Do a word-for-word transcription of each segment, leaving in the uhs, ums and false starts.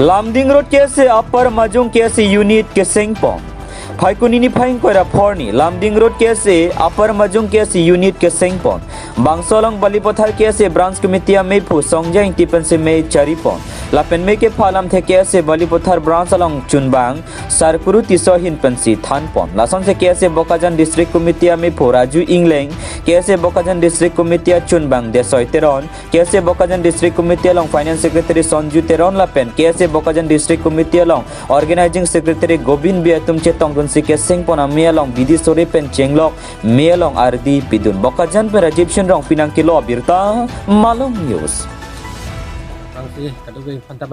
Lumding Road K S A Upper Majung K S A Unit kesengpon. Phaikuni niphai ingkoi ra pho arni Lumding Road K S A Upper Majung K S A Unit kesengpon. Bangso along Balipathar K S A Branch Committee amephu Songja Ingti pensi me charipon. Lapen me kepha alamthe K S A Balipathar Branch along chunbang Sarkuru Tisso ahin pensi thanpon. Lasonsi K S A Bokajan District Committee amephu Raju Engleng, K S A Bokajan District Committee achunbang Desoi Teron, K S A Bokajan District Committee along Finance Secretary Sonju Teron lapen K S A Bokajan District Committee along Organizing Secretary Govind Bey atum chetongdunsi kesengpon ame along bidi sore pen chenglok me along ardi pidun. Bokajan pen Rajiv Shinrong pinangkelo abirta Malong News. Bangsi kadokave aphanta,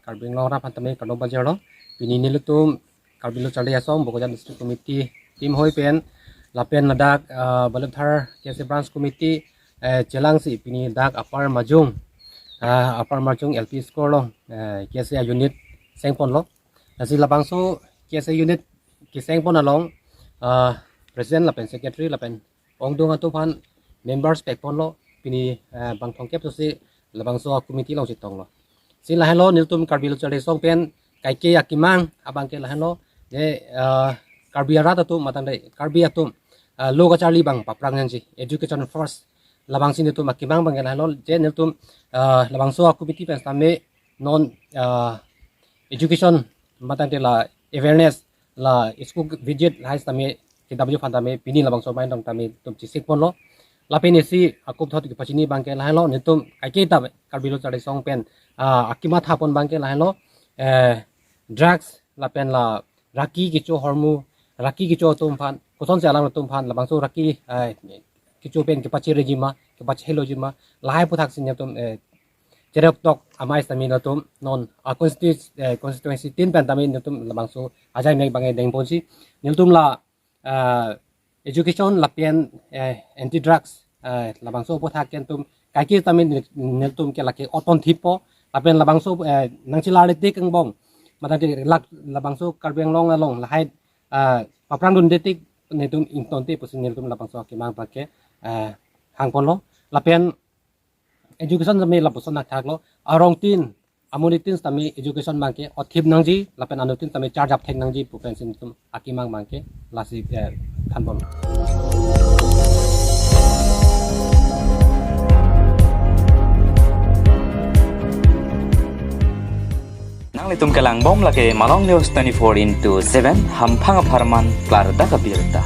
Karbi Anglong arat aphanta me kardom pajirlo. Pini nelitum Karbi Lo Charli Asong Bokajan District Committee team hoi pen lapen ladak, ah, Balipathar K S A Branch Committee, eh, chelangsi pini dak Upper Majung, ah, Upper Majung L P School along, eh, K S A unit sengponlo. Lasi labangso K S A unit kesengpon along, ah, President lapen Secretary lapen ongdung atum aphan members pekponlo, pini, eh, bang thomkep pusi labangso a-committee along chetonglo. Si lahenlo nelitum Karbi Lo Charli Asong pen kaike akemang abangke lahenlo, je, eh, Karbi arat atum matangte Karbi atum, eh, lo kacharli abang paphrang nangji, education first. Labangsi nelitum akemang abangke lahenlo, je nelitum, eh, labangso a-committee pen sitame non, eh, education matangte la awareness, la school visit lahai sitame kedamji aphan tame pini labangso main dong tame nelitum chesengponlo. Lapen isi akupthot kepachini abangke lahenlo, nelitum kaike ta Karbi Lo Charli Asong pen, ah, akemathapon abangke lahenlo, eh, drugs lapen la raki kecho ahormu, raki kecho atum aphan, kosonsi alanglitum aphan labangso raki, eh, kecho pen kepacherejima, kepachehelojima, lahai aphuthaksi nelitum, eh, cherap tok amei sitame nelitum non a-constitu-, eh, constituency tin pen tame nelitum labangso ajai mek abangke dengponsi nelitum la, eh, education lapen, eh, anti drugs, eh, labangso aputhak ke nelitum kaike tame nel-, nelitum ke lake oton thippo lapen labangso, eh, nangchelarle tik angbong matangte lak labangso Karbi Anglong along lahai, eh, paphrangdunde tik nelitum ingtonte pusi nelitum labangso akemang abangke, eh, hangponlo. Lapen education tame lapuson athaklo, arong tin, amonit tin tame education abangke othip nangji lapen anut tin tame charjap thek nangji pu pensi nelitum akemang abangke lasi, eh, thanpon. Nanglitum kelangbom lake Malong News twenty-four into seven, hamphang apharman klardak abirta.